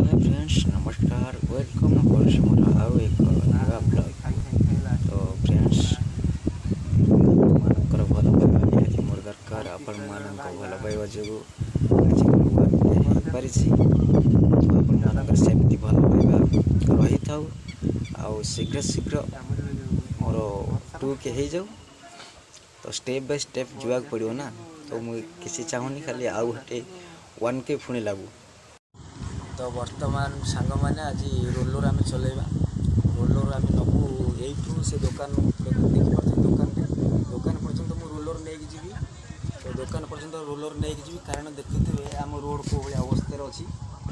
Friends, ନମସ୍କାର। Welcome କରୁଛି ମୋର ଆଉ ଏକ ନୂଆ ବ୍ଲଗ୍। ତ ଫ୍ରେଣ୍ଡସ୍, ଆପଣମାନଙ୍କର ଭଲ ପାଇବା ନିହାତି ମୋର ଦରକାର। ଆପଣମାନଙ୍କ ଭଲ ପାଇବା ଯୋଗୁଁ ଆଜି ମୁଁ ହେଇପାରିଛି। ତ ଆପଣମାନଙ୍କର ସେମିତି ଭଲ ପାଇବା ରହିଥାଉ ଆଉ ଶୀଘ୍ର ଶୀଘ୍ର ମୋର 2K ହେଇଯାଉ। ତ ଷ୍ଟେପ୍ ବାଇ ଷ୍ଟେପ୍ ଯିବାକୁ ପଡ଼ିବ ନା। ତ ମୁଁ କିଛି ଚାହୁଁନି, ଖାଲି ଆଉ ଗୋଟେ 1K ପୁଣି ଲାଗୁ। ତ ବର୍ତ୍ତମାନ ସାଙ୍ଗମାନେ, ଆଜି ରୋଲର ଆମେ ଚଲେଇବା। ରୋଲର ଆମେ ନେବୁ ଏଇଠୁ ସେ ଦୋକାନ ଦେଖିପାରୁଛନ୍ତି, ଦୋକାନରେ, ଦୋକାନ ପର୍ଯ୍ୟନ୍ତ ମୁଁ ରୋଲର ନେଇକି ଯିବି। ତ ଦୋକାନ ପର୍ଯ୍ୟନ୍ତ ରୋଲର ନେଇକି ଯିବି, କାରଣ ଦେଖୁଥିବେ ଆମ ରୋଡ଼ କେଉଁ ଭଳିଆ ଅବସ୍ଥାରେ ଅଛି।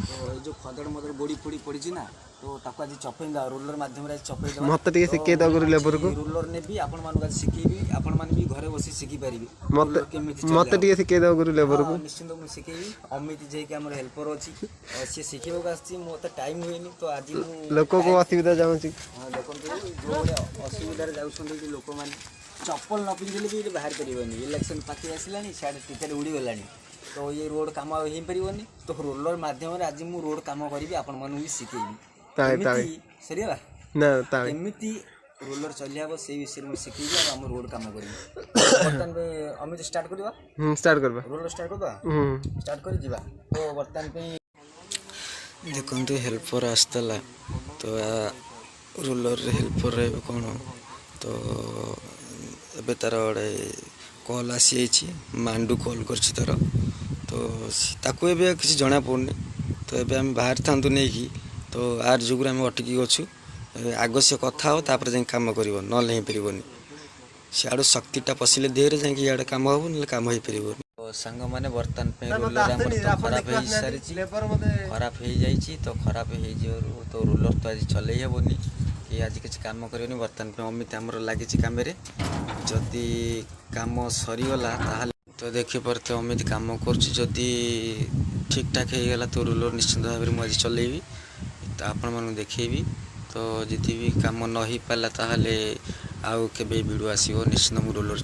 ତ ଏଇ ଯେଉଁ ଖଦଡ଼ ମଦଡ଼ ଗୋଡ଼ି ଫୋଡ଼ି ପଡ଼ିଛି ନା, ତ ତାକୁ ଆଜି ଚପେଇ ଦେବା, ରୋଲର ମାଧ୍ୟମରେ ଆଜି ଚପେଇ ଦେବା। ମତେ ଟିକେ ଶିଖେଇ ଦବ ଗୁରୁ ଲେବରକୁ। ରୋଲର ନେବି, ଆପଣମାନଙ୍କୁ ଆଜି ଶିଖେଇବି। ଆପଣମାନେ ବି ଘରେ ବସି ଶିଖିପାରିବେ ମତେ ରୋଲର କେମିତି ମତେ ଚଲା। ଟିକେ ଶିଖେଇ ଦବ ଗୁରୁ ଲେବରକୁ। ହଁ, ନିଶ୍ଚିନ୍ତ ମୁଁ ଶିଖେଇବି। ଅମିତ ଯିଏକି ଆମର ହେଲ୍ପର ଅଛି, ସିଏ ଶିଖିବାକୁ ଆସିଛି। ମୋତେ ଟାଇମ୍ ହୁଏନି, ତ ଆଜି ମୁଁ ଲୋକ କୋଉ ଅସୁବିଧା ଯାଉଛି। ହଁ, ଦେଖନ୍ତୁ, ଯେଉଁ ଭଳିଆ ଅସୁବିଧାରେ ଯାଉଛନ୍ତି ଏଠି ଲୋକମାନେ, ଚପଲ ନ ପିନ୍ଧିଲେ ବି ଏଠି ବାହାରି ପାରିବନି। ଇଲେକ୍ସନ୍ ପାଖେଇ ଆସିଲାଣି, ସିଆଡ଼େ ଟିକେଟ୍ ଉଡ଼ିଗଲାଣି, ତ ଇଏ ରୋଡ଼ କାମ ଆଉ ହେଇପାରିବନି। ତ ରୋଲର ମାଧ୍ୟମରେ ଆଜି ମୁଁ ରୋଡ଼ କାମ କରିବି, ଆପଣମାନଙ୍କୁ ବି ଶିଖେଇବି। ତାଳେ ତାଳେ। କେମିତି ସରିଗଲା? ନା, ତାଳେ। କେମିତି ରୋଲର ଚଲେଇବ, ସେଇ ବିଷୟରେ ମୁଁ ଶିଖେଇବି ଆଉ ଆମ ରୋଡ଼ କାମ କରିବି। ବର୍ତ୍ତମାନ ପାଇଁ ଅମିତ, ଷ୍ଟାର୍ଟ କରିବା? ହୁଁ, ଷ୍ଟାର୍ଟ କରିବା। ରୋଲର ଷ୍ଟାର୍ଟ କରିଦେବା। ହୁଁ। ଷ୍ଟାର୍ଟ କରି ଯିବା। ତ ବର୍ତ୍ତମାନ ପାଇଁ ଦେଖନ୍ତୁ, ହେଲ୍ପର ଆସିଥିଲା। ତ ରୋଲରରେ ହେଲ୍ପର ରହିବ କ'ଣ? ତ ଏବେ ତାର ଗୋଟେ କଲ୍ ଆସିଯାଇଛି, ମାଣ୍ଡୁ କଲ୍ କରିଛି ତାର। ତ ତାକୁ ଏବେ ଆଉ କିଛି ଜଣାପଡ଼ୁନି। ତ ଏବେ ଆମେ ବାହାରିଥାନ୍ତୁ ନେଇକି, ତ ଆର ଯୋଗୁରୁ ଆମେ ଅଟକି ଅଛୁ। ଆଗ ସେ କଥା ହେବ, ତାପରେ ଯାଇକି କାମ କରିବ, ନହେଲେ ହେଇପାରିବନି। ସିଆଡ଼ୁ ଶକ୍ତିଟା ପଶିଲେ ଦେହରେ ଯାଇକି ଇଆଡ଼େ କାମ ହେବ, ନହେଲେ କାମ ହେଇପାରିବନି। ତ ସାଙ୍ଗମାନେ, ବର୍ତ୍ତମାନ ପାଇଁ ରୋଲର ଆମର ତ ଖରାପ ହେଇସାରିଛି, ଖରାପ ହେଇଯାଇଛି। ତ ଖରାପ ହେଇଯିବାରୁ ତ ରୋଲର ତ ଆଜି ଚଲେଇ ହେବନି କି ଆଜି କିଛି କାମ କରିବନି। ବର୍ତ୍ତମାନ ପାଇଁ ଅମିତ ଆମର ଲାଗିଛି କାମରେ। ଯଦି କାମ ସରିଗଲା ତାହେଲେ ତ ଦେଖିପାରୁଥିବେ, ଅମିତ କାମ କରୁଛି। ଯଦି ଠିକ୍ ଠାକ୍ ହେଇଗଲା ତ ରୋଲର ନିଶ୍ଚିନ୍ତ ଭାବରେ ମୁଁ ଆଜି ଚଲେଇବି, ତ ଆପଣମାନଙ୍କୁ ଦେଖେଇବି। ତ ଯଦି ବି କାମ ନ ହେଇପାରିଲା, ତାହେଲେ ଆଉ କେବେ ଭିଡ଼ିଓ ଆସିବ, ନିଶ୍ଚିନ୍ତ ମୁଁ ରୋଲର।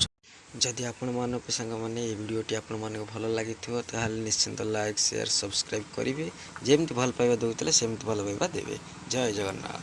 ଯଦି ଆପଣମାନଙ୍କୁ ସାଙ୍ଗମାନେ, ଏଇ ଭିଡ଼ିଓଟି ଆପଣମାନଙ୍କୁ ଭଲ ଲାଗିଥିବ, ତାହେଲେ ନିଶ୍ଚିନ୍ତ ଲାଇକ୍, ସେୟାର, ସବସ୍କ୍ରାଇବ୍ କରିବେ। ଯେମିତି ଭଲ ପାଇବା ଦେଉଥିଲେ, ସେମିତି ଭଲ ପାଇବା ଦେବେ। ଜୟ ଜଗନ୍ନାଥ।